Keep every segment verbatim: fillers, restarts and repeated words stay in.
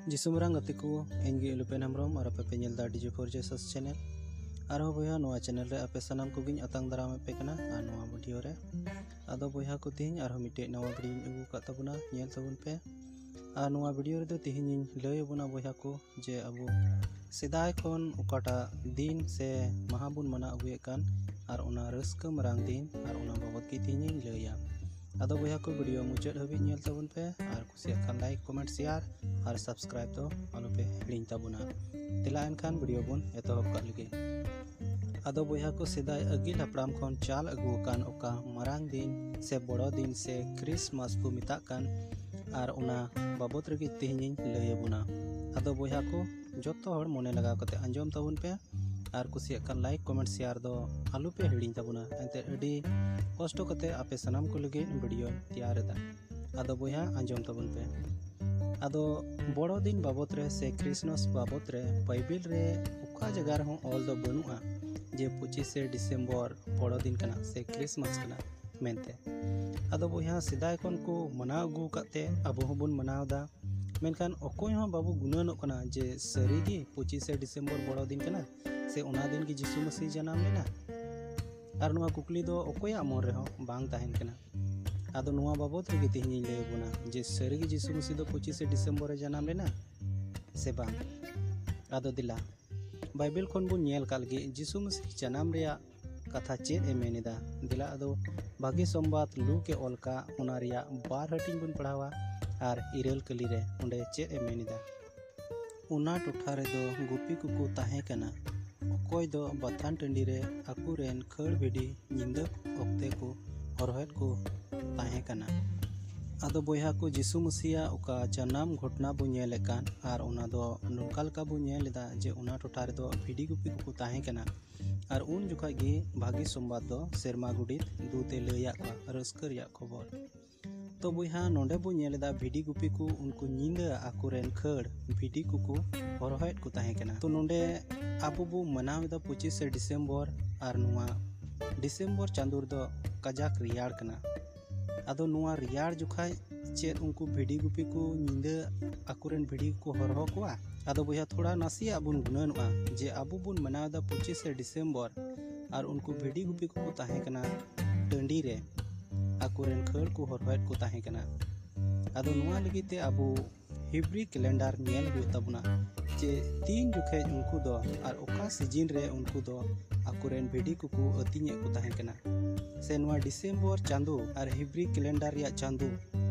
ᱡᱤᱥᱩ ᱢᱟᱨᱟᱝ ᱜᱟᱛᱮ ᱠᱚ, ᱤᱧ ᱜᱮ ᱤᱞᱩᱯᱮᱱ ᱦᱮᱢᱵᱨᱚᱢ ᱟᱨ ᱟᱯᱮ ᱯᱮ ᱧᱮᱞ ᱮᱫᱟ ᱰᱤᱡᱮ ᱯᱷᱳᱨ ᱡᱮ ᱥᱟᱥ ᱪᱮᱱᱮᱞ᱾ ᱟᱨᱦᱚᱸ ᱵᱚᱭᱦᱟ, ᱱᱚᱣᱟ ᱪᱮᱱᱮᱞ ᱨᱮ ᱟᱯᱮ ᱥᱟᱱᱟᱢ ᱠᱚᱜᱮᱧ ᱟᱛᱟᱝ ᱫᱟᱨᱟᱢᱮᱫ ᱯᱮ ᱠᱟᱱᱟ᱾ ᱟᱨ ᱱᱚᱣᱟ ᱵᱷᱤᱰᱤᱭᱳ ᱨᱮ ᱟᱫᱚ ᱵᱚᱭᱦᱟ ᱠᱚ, ᱛᱮᱦᱮᱧ ᱟᱨᱦᱚᱸ ᱢᱤᱫᱴᱮᱡ ᱱᱟᱣᱟ ᱵᱷᱤᱰᱤᱭᱳᱧ ᱟᱹᱜᱩ ᱟᱠᱟᱫ ᱛᱟᱵᱚᱱᱟ, ᱧᱮᱞ ᱛᱟᱵᱚᱱ ᱯᱮ᱾ ᱟᱨ ᱱᱚᱣᱟ ᱵᱷᱤᱰᱤᱭᱳ ᱨᱮᱫᱚ ᱛᱮᱦᱮᱧᱤᱧ ᱞᱟᱹᱭ ᱟᱵᱚᱱᱟ ᱵᱚᱭᱦᱟ ᱠᱚ, ᱡᱮ ᱟᱵᱚ ᱥᱮᱫᱟᱭ ᱠᱷᱚᱱ ᱚᱠᱟᱴᱟᱜ ᱫᱤᱱ ᱥᱮ ᱢᱟᱦᱟ ᱵᱚᱱ ᱢᱟᱱᱟᱣ ᱟᱹᱜᱩᱭᱮᱫ ᱠᱟᱱ, ᱟᱨ ᱚᱱᱟ ᱨᱟᱹᱥᱠᱟᱹ ᱢᱟᱨᱟᱝ ᱫᱤᱱ, ᱟᱨ ᱚᱱᱟ ᱵᱟᱵᱚᱫ ᱜᱮ ᱛᱮᱦᱮᱧᱤᱧ ᱞᱟᱹᱭᱟ᱾ ᱟᱫᱚ ᱵᱚᱭᱦᱟ ᱠᱚ, ᱵᱷᱤᱰᱤᱭᱳ ᱢᱩᱪᱟᱹᱫ ᱦᱟᱹᱵᱤᱡ ᱧᱮᱞ ᱛᱟᱵᱚᱱ ᱯᱮ, ᱟᱨ ᱠᱩᱥᱤᱭᱟᱜ ᱠᱷᱟᱱ ᱞᱟᱭᱤᱠ, ᱠᱚᱢᱮᱱᱴ, ᱥᱮᱭᱟᱨ ᱟᱨ ᱥᱟᱵᱥᱠᱨᱟᱭᱤᱵ ᱫᱚ ᱟᱞᱚᱯᱮ ᱦᱤᱲᱤᱧ ᱛᱟᱵᱚᱱᱟ᱾ ᱫᱮᱞᱟ ᱮᱱᱠᱷᱟᱱ ᱵᱷᱤᱰᱤᱭᱳ ᱵᱚᱱ ᱮᱛᱚᱦᱚᱵ ᱠᱟᱜ ᱞᱮᱜᱮ᱾ ᱟᱫᱚ ᱵᱚᱭᱦᱟ ᱠᱚ, ᱥᱮᱫᱟᱭ ᱟᱹᱜᱤᱞ ᱦᱟᱯᱲᱟᱢ ᱠᱷᱚᱱ ᱪᱟᱞ ᱟᱹᱜᱩ ᱟᱠᱟᱱ ᱚᱠᱟ ᱢᱟᱨᱟᱝ ᱫᱤᱱ ᱥᱮ ᱵᱚᱲᱚ ᱫᱤᱱ ᱥᱮ ᱠᱨᱤᱥᱢᱟᱥ ᱵᱚ ᱢᱮᱛᱟᱜ ᱠᱟᱱ, ᱟᱨ ᱚᱱᱟ ᱵᱟᱵᱚᱫ ᱨᱮᱜᱮ ᱛᱮᱦᱮᱧᱤᱧ ᱞᱟᱹᱭ ᱟᱵᱚᱱᱟ᱾ ᱟᱫᱚ ᱵᱚᱭᱦᱟ ᱠᱚ, ᱡᱚᱛᱚ ᱦᱚᱲ ᱢᱚᱱᱮ ᱞᱟᱜᱟᱣ ᱠᱟᱛᱮ ᱟᱸᱡᱚᱢ ᱛᱟᱵᱚᱱ ᱯᱮ, ᱟᱨ ᱠᱩᱥᱤᱭᱟᱜ ᱠᱷᱟᱱ ᱞᱟᱭᱤᱠ, ᱠᱚᱢᱮᱱᱴ, ᱥᱮᱭᱟᱨ ᱫᱚ ᱟᱞᱚᱯᱮ ᱦᱤᱲᱤᱧ ᱛᱟᱵᱚᱱᱟ᱾ ᱮᱱᱛᱮᱫ ᱟᱹᱰᱤ ᱠᱚᱥᱴᱚ ᱠᱟᱛᱮ ᱟᱯᱮ ᱥᱟᱱᱟᱢ ᱠᱚ ᱞᱟᱹᱜᱤᱫ ᱵᱷᱤᱰᱤᱭᱳᱧ ᱛᱮᱭᱟᱨ ᱮᱫᱟ᱾ ᱟᱫᱚ ᱵᱚᱭᱦᱟ, ᱟᱸᱡᱚᱢ ᱛᱟᱵᱚᱱ ᱯᱮ᱾ ᱟᱫᱚ ᱵᱚᱲᱚ ᱫᱤᱱ ᱵᱟᱵᱚᱛ ᱨᱮ ᱥᱮ ᱠᱨᱤᱥᱢᱟᱥ ᱵᱟᱵᱚᱛ ᱨᱮ ᱵᱟᱭᱵᱮᱞ ᱨᱮ ᱚᱠᱟ ᱡᱟᱭᱜᱟ ᱨᱮᱦᱚᱸ ᱚᱞ ᱫᱚ ᱵᱟᱹᱱᱩᱜᱼᱟ ᱡᱮ ᱯᱚᱸᱪᱤᱥᱮ ᱰᱤᱥᱮᱢᱵᱚᱨ ᱵᱚᱲᱚ ᱫᱤᱱ ᱠᱟᱱᱟ ᱥᱮ ᱠᱨᱤᱥᱢᱟᱥ ᱠᱟᱱᱟ ᱢᱮᱱᱛᱮ᱾ ᱟᱫᱚ ᱵᱚᱭᱦᱟ, ᱥᱮᱫᱟᱭ ᱠᱷᱚᱱ ᱠᱚ ᱢᱟᱱᱟᱣ ᱟᱹᱜᱩ ᱟᱠᱟᱫ ᱛᱮ ᱟᱵᱚ ᱦᱚᱸᱵᱚᱱ ᱢᱟᱱᱟᱣ ᱮᱫᱟ᱾ ᱢᱮᱱᱠᱷᱟᱱ ᱚᱠᱚᱭ ᱦᱚᱸ ᱵᱟᱵᱚ ᱜᱩᱱᱟᱹᱱᱚᱜ ᱠᱟᱱᱟ ᱡᱮ ᱥᱟᱹᱨᱤᱜᱮ ᱯᱚᱸᱪᱤᱥᱮ ᱰᱤᱥᱮᱢᱵᱚᱨ ᱵᱚᱲᱚ ᱫᱤᱱ ᱠᱟᱱᱟ, ᱥᱮ ᱚᱱᱟ ᱫᱤᱱ ᱜᱮ ᱡᱤᱥᱩ ᱢᱟᱹᱥᱤ ᱡᱟᱱᱟᱢ ᱞᱮᱱᱟ᱾ ᱟᱨ ᱱᱚᱣᱟ ᱠᱩᱠᱞᱤ ᱫᱚ ᱚᱠᱚᱭᱟᱜ ᱢᱚᱱ ᱨᱮᱦᱚᱸ ᱵᱟᱝ ᱛᱟᱦᱮᱱ ᱠᱟᱱᱟ᱾ ᱟᱫᱚ ᱱᱚᱣᱟ ᱵᱟᱵᱚᱫ ᱨᱮᱜᱮ ᱛᱮᱦᱮᱧᱤᱧ ᱞᱟᱹᱭ ᱟᱵᱚᱱᱟ ᱡᱮ ᱥᱟᱹᱨᱤᱜᱮ ᱡᱤᱥᱩ ᱢᱟᱹᱥᱤ ᱫᱚ ᱯᱚᱸᱪᱤᱥᱮ ᱰᱤᱥᱮᱢᱵᱚᱨ ᱨᱮ ᱡᱟᱱᱟᱢ ᱞᱮᱱᱟ ᱥᱮ ᱵᱟᱝ᱾ ᱟᱫᱚ ᱫᱮᱞᱟ, ᱵᱟᱭᱵᱮᱞ ᱠᱷᱚᱱ ᱵᱚᱱ ᱧᱮᱞ ᱠᱟᱜ ᱞᱟᱹᱜᱤᱫ ᱡᱤᱥᱩ ᱢᱟᱹᱥᱤ ᱡᱟᱱᱟᱢ ᱨᱮᱭᱟᱜ ᱠᱟᱛᱷᱟ ᱪᱮᱫ ᱮ ᱢᱮᱱ ᱮᱫᱟ᱾ ᱫᱮᱞᱟ ᱟᱫᱚ ᱵᱷᱟᱹᱜᱤ ᱥᱚᱢᱵᱟᱫ ᱞᱩᱠ ᱮ ᱚᱞ ᱠᱟᱜ, ᱚᱱᱟ ᱨᱮᱭᱟᱜ ᱵᱟᱨ ᱦᱟᱹᱴᱤᱧ ᱵᱚᱱ ᱯᱟᱲᱦᱟᱣᱟ᱾ ᱟᱨ ᱤᱨᱟᱹᱞ ᱠᱟᱹᱞᱤ ᱨᱮ ᱚᱸᱰᱮ ᱪᱮᱫ ᱮ ᱢᱮᱱ ᱮᱫᱟ? ᱚᱱᱟ ᱴᱚᱴᱷᱟ ᱨᱮᱫᱚ ᱜᱩᱯᱤ ᱠᱚᱠᱚ ᱛᱟᱦᱮᱸ ᱠᱟᱱᱟ, ᱚᱠᱚᱭ ᱫᱚ ᱵᱟᱛᱷᱟᱱ ᱴᱟᱺᱰᱤ ᱨᱮ ᱟᱠᱚᱨᱮᱱ ᱠᱷᱟᱹᱲ ᱵᱷᱤᱰᱤ ᱧᱤᱫᱟᱹ ᱚᱠᱛᱮ ᱠᱚ ᱦᱚᱨᱦᱚᱭᱮᱫ ᱠᱚ ᱛᱟᱦᱮᱸ ᱠᱟᱱᱟ᱾ ᱟᱫᱚ ᱵᱚᱭᱦᱟ ᱠᱚ, ᱡᱤᱥᱩ ᱢᱟᱹᱥᱤᱭᱟᱜ ᱚᱠᱟ ᱡᱟᱱᱟᱢ ᱜᱷᱚᱴᱱᱟ ᱵᱚ ᱧᱮᱞᱮᱫ ᱠᱟᱱ, ᱟᱨ ᱚᱱᱟ ᱫᱚ ᱱᱚᱝᱠᱟ ᱞᱮᱠᱟ ᱵᱚ ᱧᱮᱞ ᱮᱫᱟ ᱡᱮ ᱚᱱᱟ ᱴᱚᱴᱷᱟ ᱨᱮᱫᱚ ᱵᱷᱤᱰᱤ ᱜᱩᱯᱤ ᱠᱚᱠᱚ ᱛᱟᱦᱮᱸ ᱠᱟᱱᱟ᱾ ᱟᱨ ᱩᱱ ᱡᱚᱠᱷᱟᱡ ᱜᱮ ᱵᱷᱟᱹᱜᱤ ᱥᱚᱢᱵᱟᱫ ᱫᱚ ᱥᱮᱨᱢᱟ ᱜᱚᱰᱮᱛ ᱫᱩᱛ ᱮ ᱞᱟᱹᱭᱟᱫ ᱠᱚᱣᱟ, ᱨᱟᱹᱥᱠᱟᱹ ᱨᱮᱭᱟᱜ ᱠᱷᱚᱵᱚᱨ᱾ ᱛᱚ ᱵᱚᱭᱦᱟ, ᱱᱚᱰᱮ ᱵᱚ ᱧᱮᱞ ᱮᱫᱟ ᱵᱷᱤᱰᱤ ᱜᱩᱯᱤ ᱠᱚ ᱩᱱᱠᱩ ᱧᱤᱫᱟᱹ ᱟᱠᱚᱨᱮᱱ ᱠᱷᱟᱹᱲ ᱵᱷᱤᱰᱤ ᱠᱚᱠᱚ ᱦᱚᱨᱦᱚᱭᱮᱫ ᱠᱚ ᱛᱟᱦᱮᱸ ᱠᱟᱱᱟ᱾ ᱛᱚ ᱱᱚᱰᱮ ᱟᱵᱚ ᱵᱚ ᱢᱟᱱᱟᱣ ᱮᱫᱟ ᱯᱚᱸᱪᱤᱥᱮ ᱰᱤᱥᱮᱢᱵᱚᱨ, ᱟᱨ ᱱᱚᱣᱟ ᱰᱤᱥᱮᱢᱵᱚᱨ ᱪᱟᱸᱫᱳ ᱨᱮᱫᱚ ᱠᱟᱡᱟᱠ ᱨᱮᱭᱟᱲ ᱠᱟᱱᱟ᱾ ᱟᱫᱚ ᱱᱚᱣᱟ ᱨᱮᱭᱟᱲ ᱡᱚᱠᱷᱟᱡ ᱪᱮᱫ ᱩᱱᱠᱩ ᱵᱷᱤᱰᱤ ᱜᱩᱯᱤ ᱠᱚ ᱧᱤᱫᱟᱹ ᱟᱠᱚᱨᱮᱱ ᱵᱷᱤᱰᱤ ᱠᱚ ᱦᱚᱨᱦᱚ ᱠᱚᱣᱟ᱾ ᱟᱫᱚ ᱵᱚᱭᱦᱟ, ᱛᱷᱚᱲᱟ ᱱᱟᱥᱮᱭᱟᱜ ᱵᱚᱱ ᱜᱩᱱᱟᱹᱱᱚᱜᱼᱟ ᱡᱮ ᱟᱵᱚ ᱵᱚᱱ ᱢᱟᱱᱟᱣ ᱮᱫᱟ ᱯᱚᱸᱪᱤᱥᱮ ᱰᱤᱥᱮᱢᱵᱚᱨ, ᱟᱨ ᱩᱱᱠᱩ ᱵᱷᱤᱰᱤ ᱜᱩᱯᱤ ᱠᱚᱠᱚ ᱛᱟᱦᱮᱸ ᱠᱟᱱᱟ ᱴᱟᱺᱰᱤ ᱨᱮ, ᱟᱠᱚᱨᱮᱱ ᱠᱷᱟᱹᱲ ᱠᱚ ᱦᱚᱨᱦᱚᱭᱮᱫ ᱠᱚ ᱛᱟᱦᱮᱸ ᱠᱟᱱᱟ᱾ ᱟᱫᱚ ᱱᱚᱣᱟ ᱞᱟᱹᱜᱤᱫ ᱛᱮ ᱟᱵᱚ ᱦᱤᱵᱨᱤ ᱠᱮᱞᱮᱱᱰᱟᱨ ᱧᱮᱞ ᱦᱩᱭᱩᱜ ᱛᱟᱵᱚᱱᱟ ᱡᱮ ᱛᱤᱱ ᱡᱚᱠᱷᱮᱡ ᱩᱱᱠᱩ ᱫᱚ ᱟᱨ ᱚᱠᱟ ᱥᱤᱡᱤᱱ ᱨᱮ ᱩᱱᱠᱩ ᱫᱚ ᱟᱠᱚᱨᱮᱱ ᱵᱷᱤᱰᱤ ᱠᱚᱠᱚ ᱟᱹᱛᱤᱧᱮᱫ ᱠᱚ ᱛᱟᱦᱮᱸ ᱠᱟᱱᱟ, ᱥᱮ ᱱᱚᱣᱟ ᱰᱤᱥᱮᱢᱵᱚᱨ ᱪᱟᱸᱫᱳ ᱟᱨ ᱦᱤᱵᱨᱤ ᱠᱮᱞᱮᱱᱰᱟᱨ ᱨᱮᱭᱟᱜ ᱪᱟᱸᱫᱳ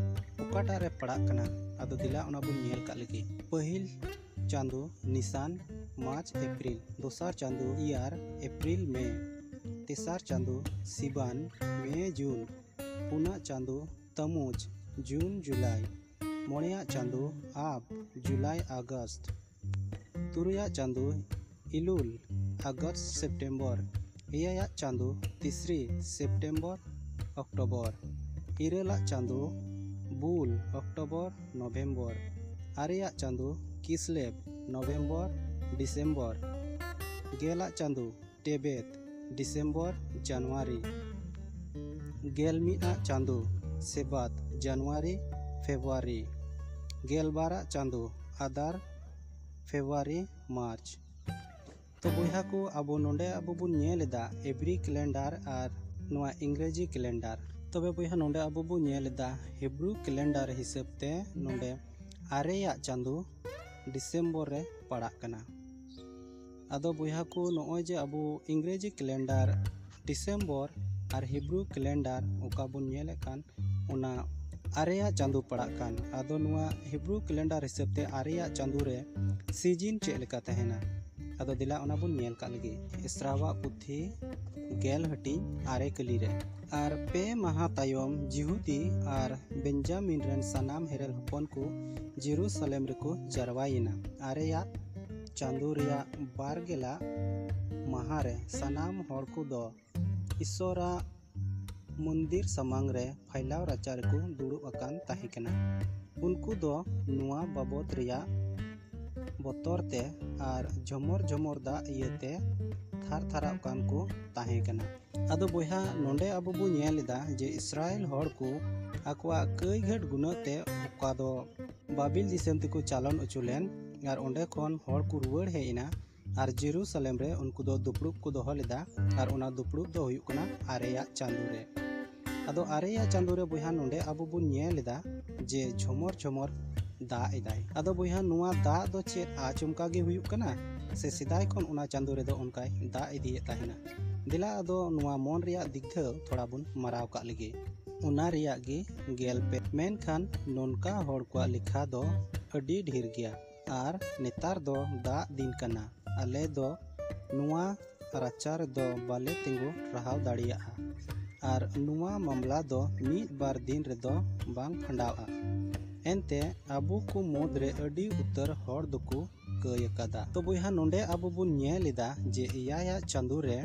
ᱚᱠᱟᱴᱟᱜ ᱨᱮ ᱯᱟᱲᱟᱜ ᱠᱟᱱᱟ᱾ ᱟᱫᱚ ᱫᱮᱞᱟ ᱚᱱᱟ ᱵᱚᱱ ᱧᱮᱞ ᱠᱟᱜ ᱞᱮᱜᱮ᱾ ᱯᱟᱹᱦᱤᱞ ᱪᱟᱸᱫᱳ ᱱᱤᱥᱟᱱ, ᱢᱟᱨᱪ ᱮᱯᱨᱤᱞ᱾ ᱫᱚᱥᱟᱨ ᱪᱟᱸᱫᱳ ᱤᱭᱟᱨ, ᱮᱯᱨᱤᱞ ᱢᱮ᱾ ᱛᱮᱥᱟᱨ ᱪᱟᱸᱫᱳ ᱥᱤᱵᱟᱱ, ᱢᱮ ᱡᱩᱱ᱾ ᱯᱩᱱᱟᱜ ᱪᱟᱸᱫᱳ ᱛᱟᱢᱩᱡᱽ, ᱡᱩᱱ ᱡᱩᱞᱟᱭ᱾ ᱢᱚᱬᱮᱭᱟᱜ ᱪᱟᱸᱫᱳ ᱟᱵ, ᱡᱩᱞᱟᱭ ᱟᱜᱚᱥᱴ᱾ ᱛᱩᱨᱩᱭᱟᱜ ᱪᱟᱸᱫᱳ ᱤᱞᱩᱞ, ᱟᱜᱚᱥᱴ ᱥᱮᱯᱴᱮᱢᱵᱚᱨ᱾ ᱮᱭᱟᱭᱟᱜ ᱪᱟᱸᱫᱳ ᱛᱤᱥᱨᱤ, ᱥᱮᱯᱴᱮᱢᱵᱚᱨ ᱚᱠᱴᱳᱵᱚᱨ᱾ ᱤᱨᱟᱹᱞᱟᱜ ᱪᱟᱸᱫᱳ ᱵᱩᱞ, ᱚᱠᱴᱳᱵᱚᱨ ᱱᱚᱵᱷᱮᱢᱵᱚᱨ᱾ ᱟᱨᱮᱭᱟᱜ ᱪᱟᱸᱫᱳ ᱠᱤᱥᱞᱮᱵ, ᱱᱚᱵᱷᱮᱢᱵᱚᱨ ᱰᱤᱥᱮᱢᱵᱚᱨ᱾ ᱜᱮᱞᱟᱜ ᱪᱟᱸᱫᱳ ᱴᱮᱵᱮᱛ, ᱰᱤᱥᱮᱢᱵᱚᱨ ᱡᱟᱱᱩᱣᱟᱨᱤ᱾ ᱜᱮᱞ ᱢᱤᱫᱟᱜ ᱪᱟᱸᱫᱳ ᱥᱮᱵᱟᱛ, ᱡᱟᱱᱩᱣᱟᱨᱤ ᱯᱷᱮᱵᱽᱨᱩᱣᱟᱨᱤ᱾ ᱜᱮᱞ ᱵᱟᱨᱟᱜ ᱪᱟᱸᱫᱳ ᱟᱫᱟᱨ, ᱯᱷᱮᱵᱽᱨᱩᱣᱟᱨᱤ ᱢᱟᱨᱪ᱾ ᱛᱚ ᱵᱚᱭᱦᱟ ᱠᱚ, ᱟᱵᱚ ᱱᱚᱰᱮ ᱟᱵᱚ ᱵᱚᱱ ᱧᱮᱞ ᱮᱫᱟ ᱮᱵᱨᱤ ᱠᱮᱞᱮᱱᱰᱟᱨ ᱟᱨ ᱱᱚᱣᱟ ᱤᱝᱨᱮᱡᱤ ᱠᱮᱞᱮᱱᱰᱟᱨ᱾ ᱛᱚᱵᱮ ᱵᱚᱭᱦᱟ, ᱱᱚᱰᱮ ᱟᱵᱚ ᱵᱚᱱ ᱧᱮᱞ ᱮᱫᱟ ᱦᱤᱵᱨᱩ ᱠᱮᱞᱮᱱᱰᱟᱨ ᱦᱤᱥᱟᱹᱵ ᱛᱮ ᱱᱚᱰᱮ ᱟᱨᱮᱭᱟᱜ ᱪᱟᱸᱫᱳ ᱰᱤᱥᱮᱢᱵᱚᱨ ᱨᱮ ᱯᱟᱲᱟᱜ ᱠᱟᱱᱟ᱾ ᱟᱫᱚ ᱵᱚᱭᱦᱟ ᱠᱚ, ᱱᱚᱜᱼᱚᱭ ᱡᱮ ᱟᱵᱚ ᱤᱝᱨᱮᱡᱤ ᱠᱮᱞᱮᱱᱰᱟᱨ ᱰᱤᱥᱮᱢᱵᱚᱨ ᱟᱨ ᱦᱤᱵᱨᱩ ᱠᱮᱞᱮᱱᱰᱟᱨ ᱚᱠᱟ ᱵᱚᱱ ᱧᱮᱞᱮᱫ ᱠᱟᱱ, ᱚᱱᱟ ᱟᱨᱮᱭᱟᱜ ᱪᱟᱸᱫᱳ ᱯᱟᱲᱟᱜ ᱠᱟᱱ᱾ ᱟᱫᱚ ᱱᱚᱣᱟ ᱦᱤᱵᱨᱩ ᱠᱮᱞᱮᱱᱰᱟᱨ ᱦᱤᱥᱟᱹᱵ ᱛᱮ ᱟᱨᱮᱭᱟᱜ ᱪᱟᱸᱫᱳ ᱨᱮ ᱥᱤᱡᱤᱱ ᱪᱮᱫ ᱞᱮᱠᱟ ᱛᱟᱦᱮᱱᱟ? ᱟᱫᱚ ᱫᱮᱞᱟ ᱚᱱᱟ ᱵᱚᱱ ᱧᱮᱞ ᱠᱟᱜ ᱞᱮᱜᱮ᱾ ᱮᱥᱨᱟᱣᱟᱜ ᱯᱩᱛᱷᱤ ᱜᱮᱞ ᱦᱟᱹᱴᱤᱧ ᱟᱨᱮ ᱠᱟᱹᱞᱤ ᱨᱮ᱾ ᱟᱨ ᱯᱮ ᱢᱟᱦᱟ ᱛᱟᱭᱚᱢ ᱡᱤᱦᱩᱫᱤ ᱟᱨ ᱵᱮᱧᱡᱟᱢᱤᱱ ᱨᱮᱱ ᱥᱟᱱᱟᱢ ᱦᱮᱨᱮᱞ ᱦᱚᱯᱚᱱ ᱠᱚ ᱡᱮᱨᱩᱥᱟᱞᱮᱢ ᱨᱮᱠᱚ ᱡᱟᱨᱣᱟᱭᱮᱱᱟ᱾ ᱟᱨᱮᱭᱟᱜ ᱪᱟᱸᱫᱳ ᱨᱮᱭᱟᱜ ᱵᱟᱨ ᱜᱮᱞᱟᱜ ᱢᱟᱦᱟ ᱨᱮ ᱥᱟᱱᱟᱢ ᱦᱚᱲ ᱠᱚᱫᱚ ᱤᱥᱚᱨᱟᱜ ᱢᱚᱱᱫᱤᱨ ᱥᱟᱢᱟᱝ ᱨᱮ ᱯᱷᱟᱭᱞᱟᱣ ᱨᱟᱪᱟ ᱨᱮᱠᱚ ᱫᱩᱲᱩᱵ ᱟᱠᱟᱱ ᱛᱟᱦᱮᱸ ᱠᱟᱱᱟ᱾ ᱩᱱᱠᱩ ᱫᱚ ᱱᱚᱣᱟ ᱵᱟᱵᱚᱫ ᱨᱮᱭᱟᱜ ᱵᱚᱛᱚᱨ ᱛᱮ ᱟᱨ ᱡᱷᱚᱢᱚᱨ ᱡᱷᱚᱢᱚᱨ ᱫᱟᱜ ᱤᱭᱟᱹᱛᱮ ᱛᱷᱟᱨ ᱛᱷᱟᱨᱟᱜ ᱠᱟᱱ ᱠᱚ ᱛᱟᱦᱮᱸ ᱠᱟᱱᱟ᱾ ᱟᱫᱚ ᱵᱚᱭᱦᱟ, ᱱᱚᱰᱮ ᱟᱵᱚ ᱵᱚ ᱧᱮᱞ ᱮᱫᱟ ᱡᱮ ᱤᱥᱨᱟᱭᱮᱞ ᱦᱚᱲ ᱠᱚ ᱟᱠᱚᱣᱟᱜ ᱠᱟᱹᱭ ᱜᱷᱟᱹᱴ ᱜᱩᱱᱟᱹᱜ ᱛᱮ ᱚᱠᱟ ᱫᱚ ᱵᱟᱵᱤᱞ ᱫᱤᱥᱚᱢ ᱛᱮᱠᱚ ᱪᱟᱞᱚᱱ ᱚᱪᱚ ᱞᱮᱱ ᱟᱨ ᱚᱸᱰᱮ ᱠᱷᱚᱱ ᱦᱚᱲ ᱠᱚ ᱨᱩᱣᱟᱹᱲ ᱦᱮᱡ ᱮᱱᱟ᱾ ᱟᱨ ᱡᱮᱨᱩᱥᱟᱞᱮᱢ ᱨᱮ ᱩᱱᱠᱩ ᱫᱚ ᱫᱩᱯᱲᱩᱵ ᱠᱚ ᱫᱚᱦᱚ ᱞᱮᱫᱟ᱾ ᱟᱨ ᱚᱱᱟ ᱫᱩᱯᱲᱩᱵ ᱫᱚ ᱦᱩᱭᱩᱜ ᱠᱟᱱᱟ ᱟᱨᱮᱭᱟᱜ ᱪᱟᱸᱫᱳ ᱨᱮ᱾ ᱟᱫᱚ ᱟᱨᱮᱭᱟᱜ ᱪᱟᱸᱫᱳ ᱨᱮ ᱵᱚᱭᱦᱟ, ᱱᱚᱰᱮ ᱟᱵᱚ ᱵᱚᱱ ᱧᱮᱞ ᱮᱫᱟ ᱡᱮ ᱡᱷᱚᱢᱚᱨ ᱡᱷᱚᱢᱚᱨ ᱫᱟᱜ ᱮᱫᱟᱭ᱾ ᱟᱫᱚ ᱵᱚᱭᱦᱟ, ᱱᱚᱣᱟ ᱫᱟᱜ ᱫᱚ ᱪᱮᱫ ᱟᱪᱚᱢᱠᱟ ᱜᱮ ᱦᱩᱭᱩᱜ ᱠᱟᱱᱟ, ᱥᱮ ᱥᱮᱫᱟᱭ ᱠᱷᱚᱱ ᱚᱱᱟ ᱪᱟᱸᱫᱳ ᱨᱮᱫᱚ ᱚᱱᱠᱟᱭ ᱫᱟᱜ ᱤᱫᱤᱭᱮᱫ ᱛᱟᱦᱮᱱᱟ? ᱫᱮᱞᱟ ᱟᱫᱚ ᱱᱚᱣᱟ ᱢᱚᱱ ᱨᱮᱭᱟᱜ ᱫᱤᱜᱫᱷᱟᱹ ᱛᱷᱚᱲᱟ ᱵᱚᱱ ᱢᱟᱨᱟᱣ ᱠᱟᱜ ᱞᱮᱜᱮ᱾ ᱚᱱᱟ ᱨᱮᱭᱟᱜ ᱜᱮ ᱜᱮᱞ ᱯᱮ᱾ ᱢᱮᱱᱠᱷᱟᱱ ᱱᱚᱝᱠᱟ ᱦᱚᱲ ᱠᱚᱣᱟᱜ ᱞᱮᱠᱷᱟ ᱫᱚ ᱟᱹᱰᱤ ᱰᱷᱮᱨ ᱜᱮᱭᱟ᱾ ᱟᱨ ᱱᱮᱛᱟᱨ ᱫᱚ ᱫᱟᱜ ᱫᱤᱱ ᱠᱟᱱᱟ, ᱟᱞᱮ ᱫᱚ ᱱᱚᱣᱟ ᱨᱟᱪᱟ ᱨᱮᱫᱚ ᱵᱟᱞᱮ ᱛᱤᱸᱜᱩ ᱨᱟᱦᱟᱣ ᱫᱟᱲᱮᱭᱟᱜᱼᱟ᱾ ᱟᱨ ᱱᱚᱣᱟ ᱢᱟᱢᱞᱟ ᱫᱚ ᱢᱤᱫ ᱵᱟᱨ ᱫᱤᱱ ᱨᱮᱫᱚ ᱵᱟᱝ ᱯᱷᱟᱸᱰᱟᱣᱜᱼᱟ᱾ ᱮᱱᱛᱮ ᱟᱵᱚ ᱠᱚ ᱢᱩᱫᱽᱨᱮ ᱟᱹᱰᱤ ᱩᱛᱟᱹᱨ ᱦᱚᱲ ᱫᱚᱠᱚ ᱠᱟᱹᱭ ᱟᱠᱟᱫᱟ᱾ ᱛᱚ ᱵᱚᱭᱦᱟ, ᱱᱚᱰᱮ ᱟᱵᱚ ᱵᱚᱱ ᱧᱮᱞ ᱮᱫᱟ ᱡᱮ ᱮᱭᱟᱭᱟᱜ ᱪᱟᱸᱫᱳ ᱨᱮ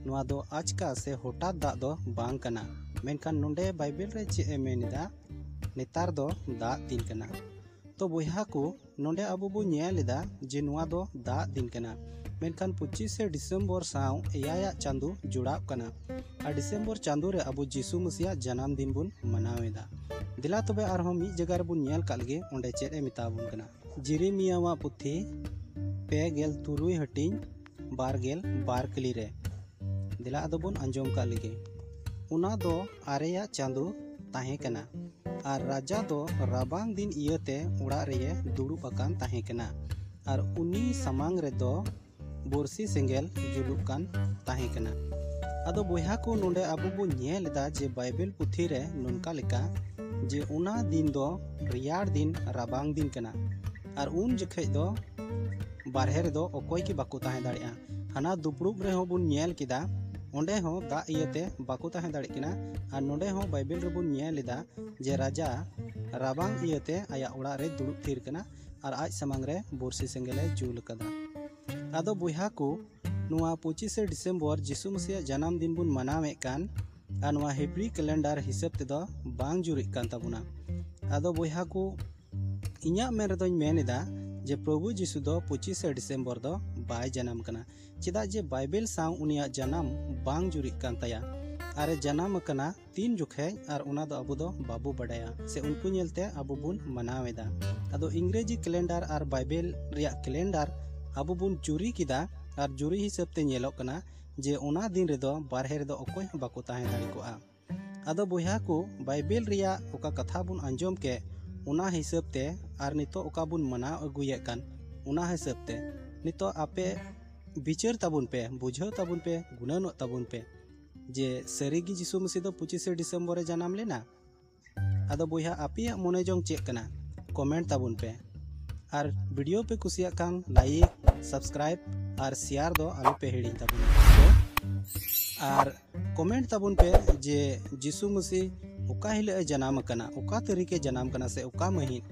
ᱱᱚᱣᱟ ᱫᱚ ᱟᱪᱠᱟ ᱥᱮ ᱦᱚᱴᱟᱛ ᱫᱟᱜ ᱫᱚ ᱵᱟᱝ ᱠᱟᱱᱟ᱾ ᱢᱮᱱᱠᱷᱟᱱ ᱱᱚᱰᱮ ᱵᱟᱭᱵᱮᱞ ᱨᱮ ᱪᱮᱫ ᱮ ᱢᱮᱱ ᱮᱫᱟ? ᱱᱮᱛᱟᱨ ᱫᱚ ᱫᱟᱜ ᱫᱤᱱ ᱠᱟᱱᱟ᱾ ᱛᱚ ᱵᱚᱭᱦᱟ ᱠᱚ, ᱱᱚᱰᱮ ᱟᱵᱚ ᱵᱚᱱ ᱧᱮᱞ ᱮᱫᱟ ᱡᱮ ᱱᱚᱣᱟ ᱫᱚ ᱫᱟᱜ ᱫᱤᱱ ᱠᱟᱱᱟ᱾ ᱢᱮᱱᱠᱷᱟᱱ ᱯᱚᱸᱪᱤᱥᱮ ᱰᱤᱥᱮᱢᱵᱚᱨ ᱥᱟᱶ ᱮᱭᱟᱭᱟᱜ ᱪᱟᱸᱫᱳ ᱡᱚᱲᱟᱜ ᱠᱟᱱᱟ᱾ ᱟᱨ ᱰᱤᱥᱮᱢᱵᱚᱨ ᱪᱟᱸᱫᱳ ᱨᱮ ᱟᱵᱚ ᱡᱤᱥᱩ ᱢᱟᱹᱥᱤᱭᱟᱜ ᱡᱟᱱᱟᱢ ᱫᱤᱱ ᱵᱚᱱ ᱢᱟᱱᱟᱣ ᱮᱫᱟ᱾ ᱫᱮᱞᱟ ᱛᱚᱵᱮ ᱟᱨᱦᱚᱸ ᱢᱤᱫ ᱡᱟᱭᱜᱟ ᱨᱮᱵᱚᱱ ᱧᱮᱞ ᱠᱟᱜ ᱞᱮᱜᱮ, ᱚᱸᱰᱮ ᱪᱮᱫ ᱮ ᱢᱮᱛᱟ ᱵᱚᱱ ᱠᱟᱱᱟ᱾ ᱡᱮᱨᱮᱢᱤᱭᱟᱣᱟᱜ ᱯᱩᱛᱷᱤ ᱯᱮ ᱜᱮᱞ ᱛᱩᱨᱩᱭ ᱦᱟᱹᱴᱤᱧ ᱵᱟᱨ ᱜᱮᱞ ᱵᱟᱨ ᱠᱞᱤ ᱨᱮ᱾ ᱫᱮᱞᱟ ᱟᱫᱚ ᱵᱚᱱ ᱟᱸᱡᱚᱢ ᱠᱟᱜ ᱞᱮᱜᱮ᱾ ᱚᱱᱟ ᱫᱚ ᱟᱨᱮᱭᱟᱜ ᱪᱟᱸᱫᱳ ᱛᱟᱦᱮᱸ ᱠᱟᱱᱟ᱾ ᱟᱨ ᱨᱟᱡᱟ ᱫᱚ ᱨᱟᱵᱟᱝ ᱫᱤᱱ ᱤᱭᱟᱹᱛᱮ ᱚᱲᱟᱜ ᱨᱮᱭᱮ ᱫᱩᱲᱩᱵ ᱟᱠᱟᱱ ᱛᱟᱦᱮᱸ ᱠᱟᱱᱟ᱾ ᱟᱨ ᱩᱱᱤ ᱥᱟᱢᱟᱝ ᱨᱮᱫᱚ ᱵᱚᱨᱥᱤ ᱥᱮᱸᱜᱮᱞ ᱡᱩᱞᱩᱜ ᱠᱟᱱ ᱛᱟᱦᱮᱸ ᱠᱟᱱᱟ᱾ ᱟᱫᱚ ᱵᱚᱭᱦᱟ ᱠᱚ, ᱱᱚᱰᱮ ᱟᱵᱚ ᱵᱚᱱ ᱧᱮᱞ ᱮᱫᱟ ᱡᱮ ᱵᱟᱭᱵᱮᱞ ᱯᱩᱛᱷᱤ ᱨᱮ ᱱᱚᱝᱠᱟ ᱞᱮᱠᱟ ᱡᱮ ᱚᱱᱟ ᱫᱤᱱ ᱫᱚ ᱨᱮᱭᱟᱲ ᱫᱤᱱ, ᱨᱟᱵᱟᱝ ᱫᱤᱱ ᱠᱟᱱᱟ᱾ ᱟᱨ ᱩᱱ ᱡᱚᱠᱷᱮᱡ ᱫᱚ ᱵᱟᱨᱦᱮ ᱨᱮᱫᱚ ᱚᱠᱚᱭ ᱜᱮ ᱵᱟᱠᱚ ᱛᱟᱦᱮᱸ ᱫᱟᱲᱮᱭᱟᱜᱼᱟ᱾ ᱦᱟᱱᱟ ᱫᱩᱯᱲᱩᱵ ᱨᱮᱦᱚᱸ ᱵᱚᱱ ᱧᱮᱞ ᱠᱮᱫᱟ, ᱚᱸᱰᱮ ᱦᱚᱸ ᱫᱟᱜ ᱤᱭᱟᱹᱛᱮ ᱵᱟᱠᱚ ᱛᱟᱦᱮᱸ ᱫᱟᱲᱮᱭᱟᱜ ᱠᱟᱱᱟ᱾ ᱟᱨ ᱱᱚᱰᱮ ᱦᱚᱸ ᱵᱟᱭᱵᱮᱞ ᱨᱮᱵᱚᱱ ᱧᱮᱞ ᱮᱫᱟ ᱡᱮ ᱨᱟᱡᱟ ᱨᱟᱵᱟᱝ ᱤᱭᱟᱹᱛᱮ ᱟᱭᱟᱜ ᱚᱲᱟᱜ ᱨᱮ ᱫᱩᱲᱩᱵ ᱛᱷᱤᱨ ᱠᱟᱱᱟ ᱟᱨ ᱟᱡ ᱥᱟᱢᱟᱝ ᱨᱮ ᱵᱚᱨᱥᱤ ᱥᱮᱸᱜᱮᱞᱮ ᱡᱩᱞ ᱟᱠᱟᱫᱟ᱾ ᱟᱫᱚ ᱵᱚᱭᱦᱟ ᱠᱚ, ᱱᱚᱣᱟ ᱯᱚᱸᱪᱤᱥᱮ ᱰᱤᱥᱮᱢᱵᱚᱨ ᱡᱤᱥᱩ ᱢᱟᱹᱥᱤᱭᱟᱜ ᱡᱟᱱᱟᱢ ᱫᱤᱱ ᱵᱚᱱ ᱢᱟᱱᱟᱣᱮᱫ ᱠᱟᱱ, ᱟᱨ ᱱᱚᱣᱟ ᱦᱤᱵᱨᱤ ᱠᱮᱞᱮᱱᱰᱟᱨ ᱦᱤᱥᱟᱹᱵ ᱛᱮᱫᱚ ᱵᱟᱝ ᱡᱩᱨᱤᱜ ᱠᱟᱱ ᱛᱟᱵᱚᱱᱟ᱾ ᱟᱫᱚ ᱵᱚᱭᱦᱟ ᱠᱚ, ᱤᱧᱟᱹᱜ ᱢᱮᱱ ᱨᱮᱫᱚᱧ ᱢᱮᱱ ᱮᱫᱟ ᱡᱮ ᱯᱨᱚᱵᱷᱩ ᱡᱤᱥᱩ ᱫᱚ ᱯᱚᱸᱪᱤᱥᱮ ᱰᱤᱥᱮᱢᱵᱚᱨ ᱫᱚ ᱵᱟᱭ ᱡᱟᱱᱟᱢ ᱠᱟᱱᱟ, ᱪᱮᱫᱟᱜ ᱡᱮ ᱵᱟᱭᱵᱮᱞ ᱥᱟᱶ ᱩᱱᱤᱭᱟᱜ ᱡᱟᱱᱟᱢ ᱵᱟᱝ ᱡᱩᱨᱤᱜ ᱠᱟᱱ ᱛᱟᱭᱟ᱾ ᱟᱨᱮ ᱡᱟᱱᱟᱢ ᱟᱠᱟᱱᱟ ᱛᱤᱱ ᱡᱚᱠᱷᱮᱡ, ᱟᱨ ᱚᱱᱟ ᱫᱚ ᱟᱵᱚ ᱫᱚ ᱵᱟᱵᱚ ᱵᱟᱰᱟᱭᱟ, ᱥᱮ ᱩᱱᱠᱩ ᱧᱮᱞᱛᱮ ᱟᱵᱚ ᱵᱚᱱ ᱢᱟᱱᱟᱣ ᱮᱫᱟ᱾ ᱟᱫᱚ ᱤᱝᱨᱮᱡᱤ ᱠᱮᱞᱮᱱᱰᱟᱨ ᱟᱨ ᱵᱟᱭᱵᱮᱞ ᱨᱮᱭᱟᱜ ᱠᱮᱞᱮᱱᱰᱟᱨ ᱟᱵᱚ ᱵᱚᱱ ᱪᱩᱨᱤ ᱠᱮᱫᱟ, ᱟᱨ ᱪᱩᱨᱤ ᱦᱤᱥᱟᱹᱵ ᱛᱮ ᱧᱮᱞᱚᱜ ᱠᱟᱱᱟ ᱡᱮ ᱚᱱᱟ ᱫᱤᱱ ᱨᱮᱫᱚ ᱵᱟᱨᱦᱮ ᱨᱮᱫᱚ ᱚᱠᱚᱭ ᱦᱚᱸ ᱵᱟᱠᱚ ᱛᱟᱦᱮᱸ ᱫᱟᱲᱮ ᱠᱚᱜᱼᱟ᱾ ᱟᱫᱚ ᱵᱚᱭᱦᱟ ᱠᱚ, ᱵᱟᱭᱵᱮᱞ ᱨᱮᱭᱟᱜ ᱚᱠᱟ ᱠᱟᱛᱷᱟ ᱵᱚᱱ ᱟᱸᱡᱚᱢ ᱠᱮᱫ, ᱚᱱᱟ ᱦᱤᱥᱟᱹᱵ ᱛᱮ, ᱟᱨ ᱱᱤᱛᱚᱜ ᱚᱠᱟ ᱵᱚᱱ ᱢᱟᱱᱟᱣ ᱟᱹᱜᱩᱭᱮᱫ ᱠᱟᱱ, ᱚᱱᱟ ᱦᱤᱥᱟᱹᱵ ᱛᱮ ᱱᱤᱛᱚᱜ ᱟᱯᱮ ᱵᱤᱪᱟᱹᱨ ᱛᱟᱵᱚᱱ ᱯᱮ, ᱵᱩᱡᱷᱟᱹᱣ ᱛᱟᱵᱚᱱ ᱯᱮ, ᱜᱩᱱᱟᱹᱱᱚᱜ ᱛᱟᱵᱚᱱ ᱯᱮ ᱡᱮ ᱥᱟᱹᱨᱤᱜᱮ ᱡᱤᱥᱩ ᱢᱟᱹᱥᱤ ᱫᱚ ᱯᱚᱸᱪᱤᱥᱮ ᱰᱤᱥᱮᱢᱵᱚᱨ ᱨᱮ ᱡᱟᱱᱟᱢ ᱞᱮᱱᱟ᱾ ᱟᱫᱚ ᱵᱚᱭᱦᱟ, ᱟᱯᱮᱭᱟᱜ ᱢᱚᱱᱮ ᱡᱚᱝ ᱪᱮᱫ ᱠᱟᱱᱟ? ᱠᱚᱢᱮᱱᱴ ᱛᱟᱵᱚᱱ ᱯᱮ᱾ ᱟᱨ ᱵᱷᱤᱰᱤᱭᱳ ᱯᱮ ᱠᱩᱥᱤᱭᱟᱜ ᱠᱷᱟᱱ ᱞᱟᱭᱤᱠ, ᱥᱟᱵᱥᱠᱨᱟᱭᱤᱵ ᱟᱨ ᱥᱮᱭᱟᱨ ᱫᱚ ᱟᱞᱚ ᱯᱮ ᱦᱤᱲᱤᱧ ᱛᱟᱵᱚᱱᱟ᱾ ᱟᱨ ᱠᱚᱢᱮᱱᱴ ᱛᱟᱵᱚᱱ ᱯᱮ ᱡᱮ ᱡᱤᱥᱩ ᱢᱟᱹᱥᱤ ᱚᱠᱟ ᱦᱤᱞᱳᱜ ᱮ ᱡᱟᱱᱟᱢ ᱟᱠᱟᱱᱟ, ᱚᱠᱟ ᱛᱟᱹᱨᱤᱠᱷ ᱮ ᱡᱟᱱᱟᱢ ᱠᱟᱱᱟ, ᱥᱮ ᱚᱠᱟ ᱢᱟᱹᱦᱤᱛ᱾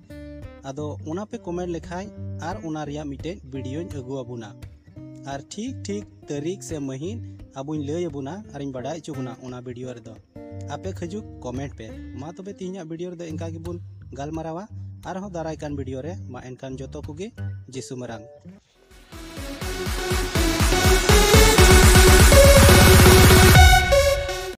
ᱟᱫᱚ ᱚᱱᱟ ᱯᱮ ᱠᱚᱢᱮᱱᱴ ᱞᱮᱠᱷᱟᱡ ᱟᱨ ᱚᱱᱟ ᱨᱮᱭᱟᱜ ᱢᱤᱫᱴᱮᱡ ᱵᱷᱤᱰᱤᱭᱳᱧ ᱟᱹᱜᱩ ᱟᱵᱚᱱᱟ᱾ ᱟᱨ ᱴᱷᱤᱠ ᱴᱷᱤᱠ ᱛᱟᱹᱨᱤᱠᱷ ᱥᱮ ᱢᱟᱹᱦᱤᱛ ᱟᱵᱚᱧ ᱞᱟᱹᱭ ᱟᱵᱚᱱᱟ ᱟᱨᱤᱧ ᱵᱟᱰᱟᱭ ᱦᱚᱪᱚ ᱵᱚᱱᱟ ᱚᱱᱟ ᱵᱷᱤᱰᱤᱭᱳ ᱨᱮᱫᱚ᱾ ᱟᱯᱮ ᱠᱷᱟᱹᱡᱩᱜ ᱠᱚᱢᱮᱱᱴ ᱯᱮ᱾ ᱢᱟ ᱛᱚᱵᱮ ᱛᱮᱦᱮᱧᱟᱜ ᱵᱷᱤᱰᱤᱭᱳ ᱨᱮᱫᱚ ᱤᱱᱠᱟ ᱜᱮᱵᱚᱱ ᱜᱟᱞᱢᱟᱨᱟᱣᱟ᱾ ᱟᱨᱦᱚᱸ ᱫᱟᱨᱟᱭ ᱠᱟᱱ ᱵᱷᱤᱰᱤᱭᱳ ᱨᱮ, ᱢᱟ ᱮᱱᱠᱷᱟᱱ ᱡᱚᱛᱚ ᱠᱚᱜᱮ ᱡᱤᱥᱩ ᱢᱟᱨᱟᱝ᱾